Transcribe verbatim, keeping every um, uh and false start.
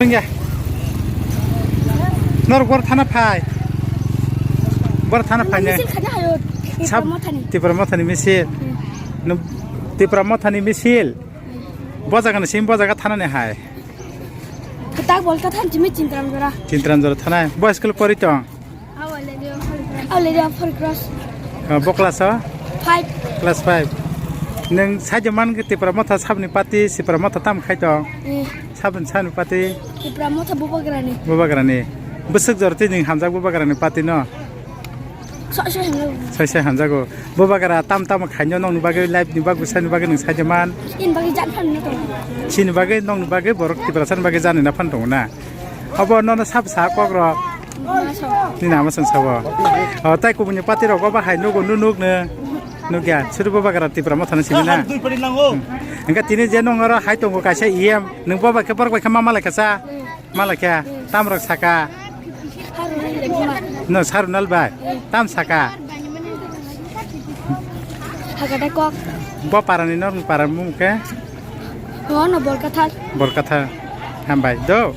Wngya. Norok bor thana phai. Bor thana phai ne. Misil khana hayo. Sab Tipra Mothani. Tipra Mothani misil. Hmm. Nw Tipra Mothani misil. Bo jaga ni sim bo jaga thana ne hai. Kwtak bol ka than chimi Chintram jora. Chintram jora thana. Bo school pori tong. Already four class. Ah, bo class o? Five. Class five. Nwng sajo man khe Tipra Motha sabni party, Tipra Motha tam khai tong? Eh. Sabni, sabni party? Tipra Motha Bubagrani. Bubagrani. Bwswk jora twi nwng hamjak Bubagrani party no? Soi soi hamjago. Soi soi hamjago. Bubagra tam tam khaino nokni bagwi, life ni bagwi, sani bagwi nwng sajo man? Ini bagwi jan phan no tong. Chini bagwi, nokni bagwi, borok Tiprasani bagwi jani na phan tongo na? Obo nono sab sa kok rok. Nini ama song sabo. O, tai kubuni party rok obo hai nugo, nu nuk ne. Nukya, suru Bubagra Tipra Mothano simi na. Engka tini je nong oro hai tongo kaisa E M. Nung boba khe borok bai khe mama lai kasa. Mala khe tam rok saka. No Sarunal bai. Tam saka. Hagada kok. Bo parani nor para mung khe. Ono Borkathar. Borkathar. Hambai do.